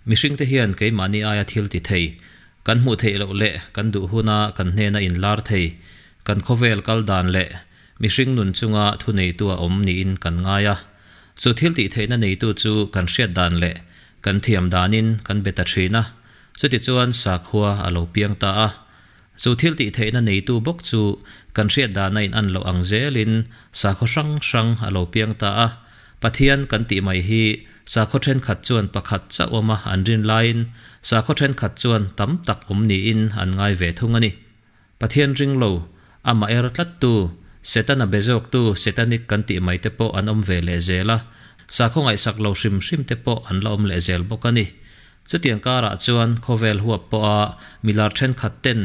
Mihringte hian keimahni aia thil ti thei, kan hmuh theih loh leh kan duh huna kan hnena inlar thei, kan khawvel kal dan leh mihring nun chunga thuneitu a awm niin kan ngai a. Chu thil tih theihna neitu chu kan hriat dan leh kan thiam danin kan be ta thin a, chutichuan sakhua a lo piang ta a. Chu thil tih theihna neitu bawk chu kan hriat dana in an loh ang zelin sakhaw hrang hrang a lo piang ta a. Pathian kan tih mai hi sakhaw thenkhat chuan pakhat chauh awma an rin laiin sakhaw thenkhat chuan tam tak awm niin an ngai ve thung a ni. Pathian ring lo, amah er tlattu, Setana be zawktu, Setanic kan tih mai te pawh an awm ve leh zel a, sakhaw ngaihsak lo hrim hrim te pawh an la awm leh zel bawk a ni. Chutiang karah chuan khawvel huap pawha milar thenkhat ten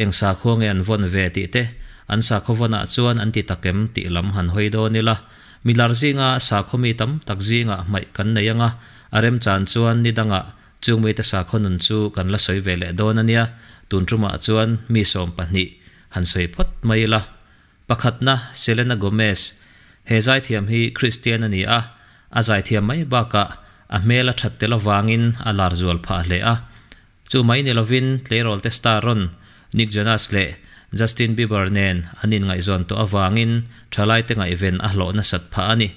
eng sakhua nge an vawn ve tih te, an sakhaw vawnah chuan an ti tak em tih lam han hawi dawn ila. Milar zinga sakhaw mi tam tak zingah hmaih kan nei anga, a remchan chuan ni dangah chung mite sakhaw nun chu kan la sawi ve leh dawn a nia, tun tumah chuan mi 12 han sawi phawt mai ila. Pakhatna, Selena Gomez. He zaithiam hi Kristian a ni a, a zaithiam mai bakah a hmel a that tel avangin a lar zual phah hle a. Chu mai ni lovin tleirawlte star rawn Nick Jonas leh Justin Bieber nen an inngaihzawn tawh avangin thalaite ngaihven a hlawh nasat phah a ni.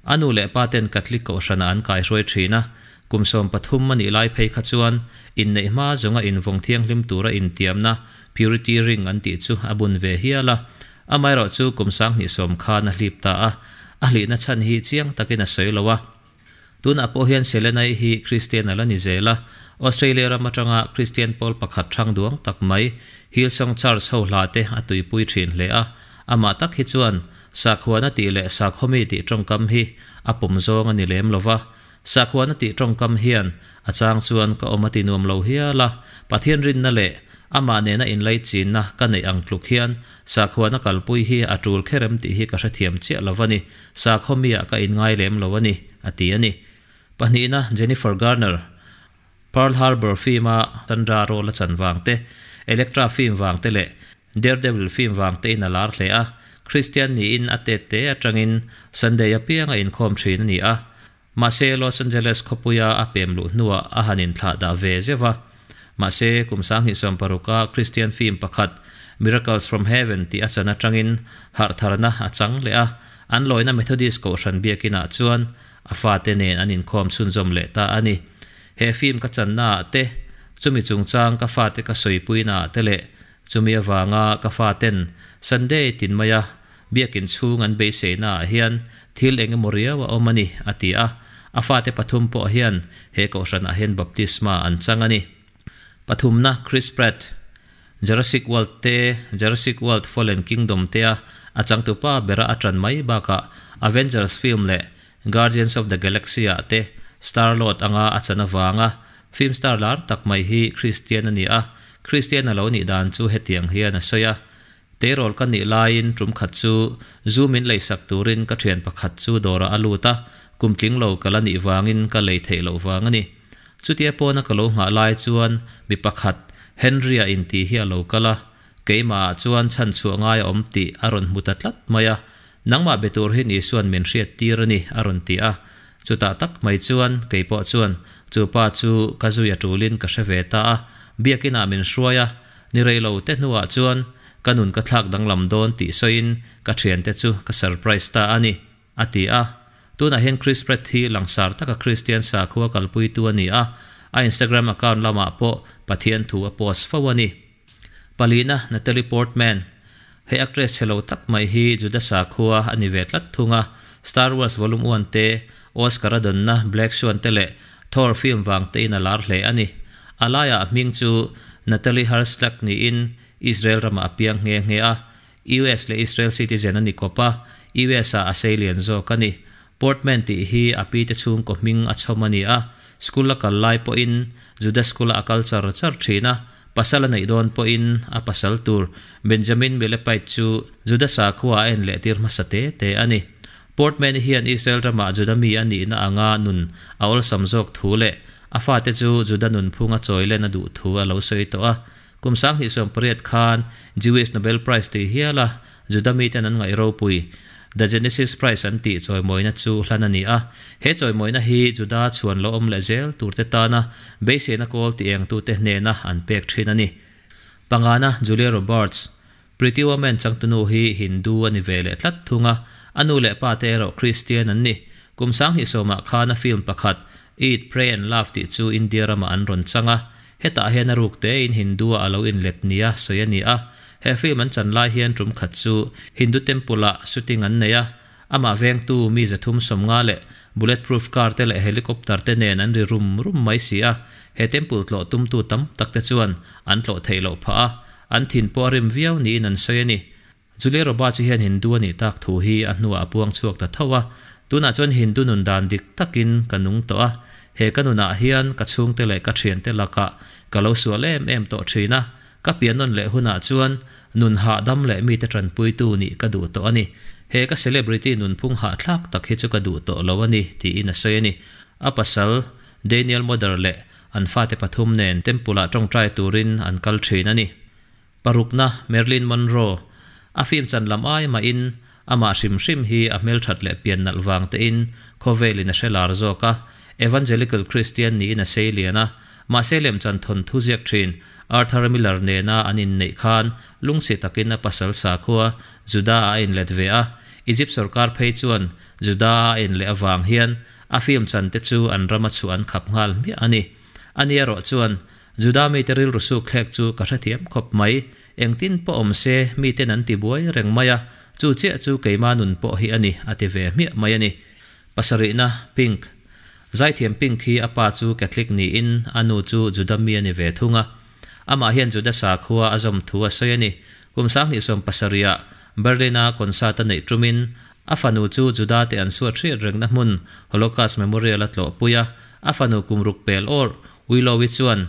A nu leh pa ten Catholic kohhranah an kaihruai thin a, kum 13 a nih lai phei kha chuan inneih hma zawnga invawng thianghlim tura intiamna purity ring an tih chu a bun ve hial a. Amaherawhchu kum 2010 khan a hlip ta a, a hlihna chhan hi chiang takin a sawi lo a. Tunah pawh hian Selena-i hi Kristian a la ni zel a, Australia ram atanga Kristian pawl pakhat hrang duang tak mai Hillsong Church ho hla te a tuipui thin hle a. Amah tak hi chuan Sakhuana tih leh sakhawmi tih tawngkam hi a pawm zawng a ni lem lo va. Sakhuana tih tawngkam hian a chang chuan ka awm a ti nuam lo hial a, Pathian rinna leh amah nena inlaichinna ka neih ang tluk hian sakhuana kalpui hi a tul kher em tih hi ka hrethiam chiah lo a ni, sakhawmi-ah ka inngai lem lo a ni, a ti a ni. Pahnihna, Jennifer Garner. Pearl Harbor film-a Sandra role a chan vang te, Elektra film vang te leh Daredevil film vang tein a lar hle a. Kristian niin a tet te atangin Sunday apianga inkhawm thin a ni a. Mahse, Los Angeles khawpuia a pem luh hnuah a han inthlah dah ve zeuh a. Mahse, kum 2016a Kristian film pakhat Miracles from Heaven tih a chan atangin harhtharna a chang leh a. An lawina Methodist kohhran biakinah chuan a fate nen an inkhawm chhunzawm leh ta a ni. He film ka channa ah te, chumi chungchang ka fate ka sawipuina ah te leh chumi avanga ka faten Sunday tin maia biakin chhung an beiseina ah hian thil eng emaw riau a awm a ni, a ti a. A fate pathum pawh hian he kohhran ah hian baptisma an chang a ni. Pathumna, Chris Pratt. Jurassic World te, Jurassic World Fallen Kingdom te a a changtupa bera a tan mai bakah Avengers film leh Guardians of the Galaxy ah te Star-Lord anga a chan avanga film star lar tak mai hi Christian a ni a, Christian a lo nih dan chu hetiang hian a sawi a, Tleirawl ka nih laiin tum khat chu zu min leisak turin ka thian pakhat chu dawrah a lut a, kum tling lo ka la nih vangin ka lei theih loh vang a ni. Chutia pawna ka lo nghah lai chuan mi pakhat Henry-a inti hi a lo kal a, keimahah chuan chhan chhuah ngai a awm tih a rawn hmu ta tlat mai a, Nangmah be tur hi Isua'n min hriat tir a ni, a rawn ti a. Chutah tak mai chuan kei pawh chuan chu pa chu ka zui a tulin ka hre ve ta a, biakinah min hruai a, ni rei lo te hnuah chuan ka nun ka thlak danglam dawn tih sawiin ka thiante chu ka surprise ta a ni, a ti a. Tunah hian Chris Pratt hi langsar taka Kristian sakhua kalpuitu a ni a, a Instagram account lamah pawh Pathian thu a post fo a ni. Palina, Natalie Portman. He actress chhe lo tak mai hi Juda sakhua a ni ve tlat thung a, Star Wars Volume One te, Oscar a dawnna Black Swan te leh Thor film vang tein a lar hle a ni. A laiah a hming chu Natalie Hershlag niin Israel ramah a piang nghe nghe a, US leh Israel citizen a ni kawp a, US ah a seilian zawk a ni. Portman tih hi a pi te chhungkaw hming a chhawm a ni a, school a kal lai pawhin Juda school ah a kal char char thin a, pasal a neih dawn pawhin a pasal tur Benjamin Millepied chu Juda sakhua a en leh tir hmasa te te a ni. Portman hian Israel ramah Juda mi a nihna anga nun a awlsam zawk thu leh a fate chu Juda nunphung a chawi len a duh thu a lo sawi tawh a. Kum 2018 khan Jewish Nobel Prize tih hial a Juda miten an ngaih ropui. The Genesis Prize an tih chawimawina chu hlan a ni a. He chawimawina hi Juda chhuan lo awm leh zel turte tana beiseina kawl ti engtute hnena an pek thin a ni. Pangana Julia Roberts, Pretty Woman changtunu hi Hindu a ni ve leh tlat thung a, a nu leh pa te erawh Kristian an ni. Kum sanghnih sawmah khan a film pakhat Eat, Pray and Love tih chu India ramah an rawn chang a, hetah hian a ruk tein Hindu-a a lo inlet nia sawi a ni a. He film an chan lai hian tum khat chu Hindu temple-ah shooting an nei a, amah vengtu mi 350 leh bulletproof car te leh helicopter te nen an ri rum rum mai si a, he temple tlawh tumtu tam tak te chuan an tlawh theih loh phah a, an thin pawh a rim viau niin an sawi a ni. Julia Roberts hian Hindu a nih tak thu hi a hnuah a puang chhuak ta tho a, tunah chuan Hindu nun dan dik takin ka nung tawh a, he ka nunah hian ka chhungte leh ka thiante lakah ka lo sual em em tawh thin a, ka pian nawn leh hunah chuan nun hahdam leh mite tanpuitu nih ka duh tawh a ni. He ka celebrity nunphung hahthlak tak hi chu ka duh tawh lo a ni, tiin a sawi a ni. A pasal Daniel Moder leh an fate pathum nen temple-ah tawngtai turin an kal thin a ni. Parukna, Marilyn Monroe, a film chan lam ai mahin amah hrim hrim hi a hmelthat leh pian nalh vang tein khawvelin a hre lar zawk a, Evangelical Christian niin a sei lian a, mahse lemchan thawnthu ziak thin Arthur Miller nena an inneih khan lungsi takin a pasal sakhua Judah a inlet ve a, Egypt sorkar phei chuan Judah a inleh avang hian a film chan te chu an rama chhuah an khap nghal hmiah a ni. Ani erawh chuan Juda mite rilru suk thlek chu ka hrethiam khawp mai. Engtin pawh awm se, miten an ti buai reng mai a, chu chiah chu keima nun pawh hi a ni, a ti ve hmiah mai a ni. Pasarihna, Pink. Zaithiam Pink hi a pa chu Catholic niin a nu chu Juda mi a ni ve thung a. Amah hian Juda sakhua a zawm thu a sawi a ni. Kum 2017-ah Berlin-a concert a neih tumin a fanu chu Juda te an suat hriat rengna hmun Holocaust Memorial a tlawhpui a, a fanu kum ruk pel awrh Willow-i chuan,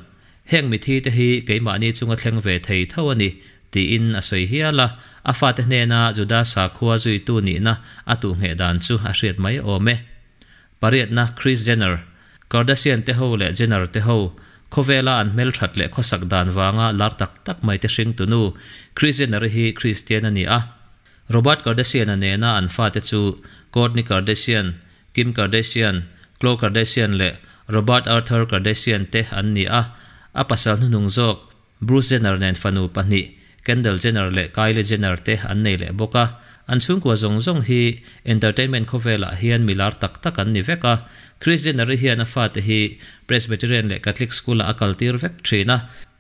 Heng mithi te hi keimahni chunga thleng ve thei tho a ni, tiin a sawi hial a, a fate hnena Juda sakhua zuitu nihna a tuhngheh dan chu a hriat mai awm e. Pariatna, Kris Jenner, Kardashian te ho leh Jenner te ho, khawvela an hmelthat leh khawsak dan vanga lar tak tak mai te hringtu nu, Kris Jenner-i hi Kristian a ni a. Robert Kardashian-a nena an fate chu Kourtney Kardashian, Kim Kardashian, Khloe Kardashian leh Robert Arthur Kardashian te an ni a, a pasal hnuhnung zawk Bruce Jenner nen fanu pahnih Kendall Jenner leh Kylie Jenner te an nei leh bawk a. An chhungkua zawng zawng hi entertainment khawvelah hian mi lar tak tak an ni vek a. Kris Jenner-i hian a fate hi Presbyterian leh Catholic school-ah a kaltir vek thin a.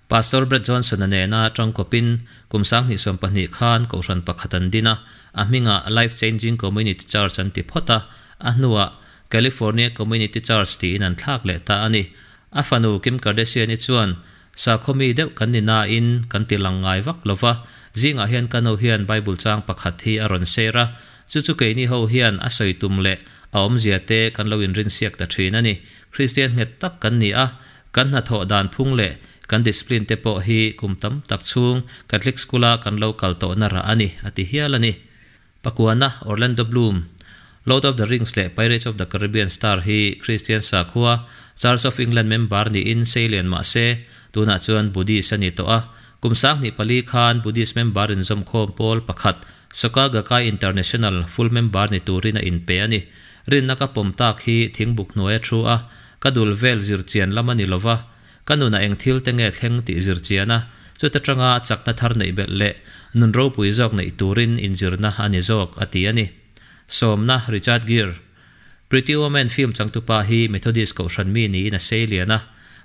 Pastor Brett Johnson-a nena tangkawpin kum 2020 khan kohhran pakhat an din a, a hmingah Life Changing Community Church an ti phawt a, a hnuah California Community Church tiin an thlak leh ta a ni. A fanu Kim Kardashian-i chuan, Sakhaw mi deuh kan ni nain kan ti lang ngai vak lo va, zingah hian ka nu hian Bible chang pakhat hi a rawn share a, chu chu keini ho hian a sawi tum leh a awmzia te kan lo inrinsiak ta thin a ni. Kristian nghet tak kan ni a, Kan hnathawh dan phung leh kan discipline te pawh hi kum tam tak chhung Catholic School-a kan lo kal tawhna rah a ni, a ti hial a ni. Pakuana, Orlando Bloom, Lord of the Rings leh Pirates of the Caribbean star hi Christian sakhua, Church of England member niin seilian mah se, tunah chuan Buddhist a ni tawh a. Kum 2004 khan Buddhist member inzawmkhawm pawl pakhat, Soka Gakkai International, full member ni turin a inpe a ni. Rinna ka pawm tak hi thingbuk hnuai a thu a, Ka dul vel zirchian lam a ni lova, ka nunah eng thil te nge thleng tih zirchian a, chuta tanga chakna thar neih belh leh nun ropui zawk neih turin inzirna a ni zawk, a ti a ni. Sawmna, Richard Gere. Pretty Woman film changtupa hi Methodist kohhran mi niin a sei lian a,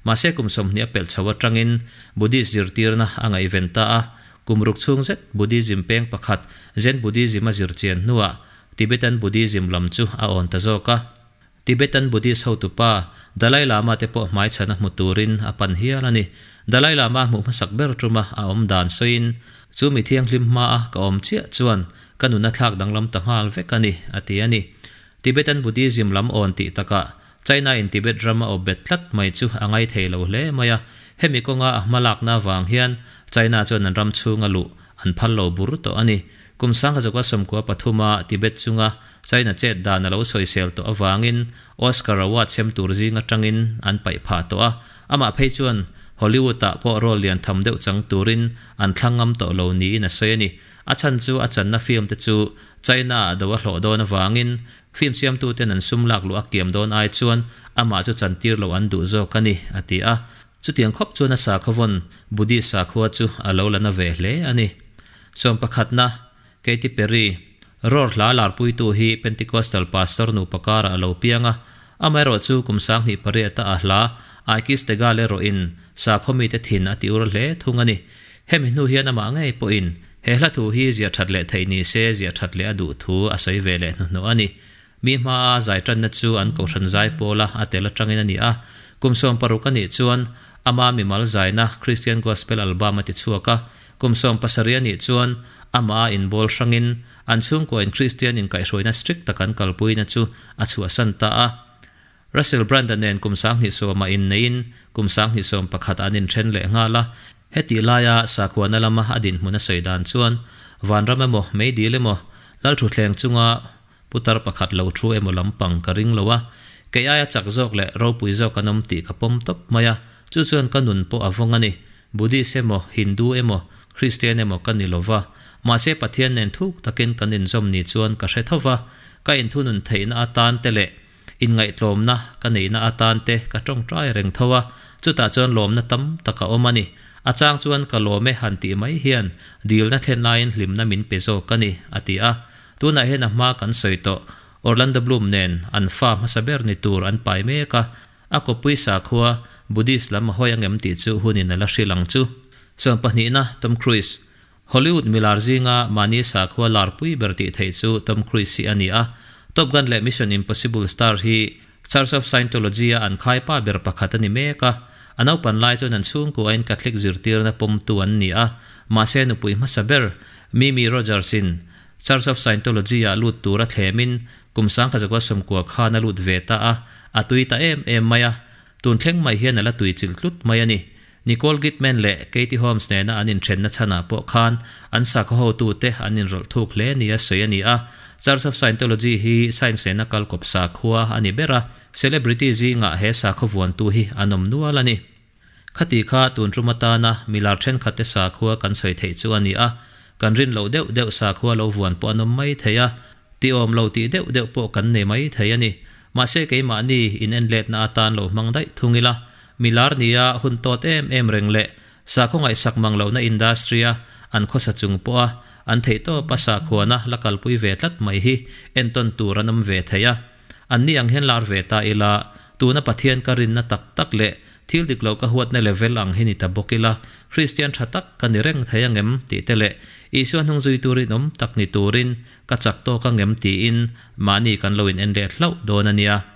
mahse kum 20 a pelh chho atangin Buddhist zirtirna a ngaihven ta a, kum ruk chhung zet Buddhism peng pakhat Zen Buddhism a zirchian hnuah Tibetan Buddhism lam chu a awn ta zawk a. Tibetan Buddhist hotupa Dalai Lama te pawh hmaichhan a hmu turin a pan hial a ni. Dalai Lama hmuh hmasak ber tuma a awm dan sawiin, Chu mi thianghlim hmaa ka awm chiah chuan ka nuna thlak danglam ta nghal vek a ni, a ti a ni. Tibetan Buddhism lam awn tih takah China in Tibet ram a awp bet tlat mai chu a ngai thei lo hle mai a. Hemi kawnga a hmalakna avang hian China chuan an ram chhunga luh an phal lo bur tawh a ni. Kum 1993-a Tibet chunga China chet dan a lo sawisel tawh avangin Oscar Award sem tur zing atangin an paih phah tawh a, amah phei chuan Hollywood-ah pawh role lian tham deuh chang turin an thlang ngam tawh lo niin a sawi a ni. A chhan chu a channa film te chu China-ah do a hlawh dawn avangin film siamtuten an sum lakluh a kiam dawn ai chuan amah chu chantir loh an duh zawk a ni, a ti a. Chutiang khawp chuan a sakhaw vawn Buddhist sakhua chu a lo la na ve hle a ni. Sawmpakhatna, Katy Perry, Roar hla larpuitu hi Pentecostal pastor nupa karah a lo piang a, amaherawhchu kum 2008-a a hla I Kiss the Girl erawhin sakhaw mite thin a tiur hle thung a ni. Hemi hnu hian amah ngei pawhin he hla thu hi ziah that leh theih ni se ziah that leh a duh thu a sawi ve leh hnuhnawh a ni. Mi hmaa zai tanna chu an kohhran zai pawla a tel atangin a ni a, kum 16 a nih chuan ama mimal zaina Christian Gospel album a ti chhuak a, kum 17 a nih chuan amah a inbawl hrangin an chhungkuain Kristian inkaihhruaina strict tak an kalpuina chu a chhuahsan ta a. Russell Brand-a nen kum 2010-ah inneiin kum 2011 an inthen leh nghal a. Hetih laia sakhuana lama a dinhmun a sawi dan chuan vanram emaw, meidil emaw, lalthutthleng chunga putar pakhat lo thu emaw lampang ka ring lo a, kei aia chak zawk leh ropui zawk an awm tih ka pawm tawp mai a, chu chuan ka nun pawh a vawng a ni. Buddhist emaw, Hindu emaw, Kristian emaw ka ni lova, mahse Pathian nen thuk takin kan inzawm ni chuan ka hre tho va, ka inthunun theihna atan te leh Inngaihtlawmna ka neihna atan te ka tawngtai reng tho a, chutah chuan lawmna tam tak a awm a ni. A chang chuan ka lawm e han tih mai hian dilna thlen laiin hlimna min pe zawk a ni, a ti a. Tunah hian a hma kan sawi tawh, Orlando Bloom nen an fa hmasa ber ni tur an pai mek a, a kawppui sakhua Buddhist lam a hawi angem tih chu hunin a la hrilh ang chu. Sawmpahnihna, Tom Cruise. Hollywood milar zinga mahni sakhua larpui ber tih theih chu Tom Cruise hi a ni a. Top Gun leh Mission Impossible star hi Church of Scientology-a an khaipa ber pakhat a ni mek a. A naupan lai chuan an chhungkuain Catholic zirtirna pawmtu an ni a, mahse nupui hmasa ber Mimi Rogers-in Church of Scientology-ah lut tura thlemin kum 1990 khan a lut ve ta a, a tui ta em em mai a, tun thleng mai hian a la tui chilh tlut mai a ni. Nicole Kidman leh Katie Holmes nena an inthenna chhanah pawh khan an sakhaw hotute an inrawlh thuk hle nia sawi a ni a. Church of Scientology hi science nena kalkawp sakhua a ni ber a, celebrity zingah he sakhaw vuantu hi an awm nual a ni. Khati kha tun tum atana milar thenkhatte sakhua kan sawi theih chu a ni a, kan rin loh deuh deuh sakhua lo vuan pawh an awm mai thei a, tih awm lo tih deuh deuh pawh kan nei mai thei a ni. Mahse keimahni inenletna atan lo hmang daih thung ila, Milar nia hun tawt em em reng leh sakhaw ngaihsak mang lohna industry-a an khawsa chung pawha an theihtawpa sakhuana la kalpui ve tlat mai hi entawn tur an awm ve thei a. Anni ang hian lar ve ta ila, tuna Pathian ka rinna tak tak leh thil dik loh ka huatna level ang hi ni ta bawk ila, Kristian tha tak ka ni reng thei angem tih te leh Isua hnung zui turin awm tak ni turin ka chak tawk angem tiin mahni kan lo in en let hlauh dawn a nia.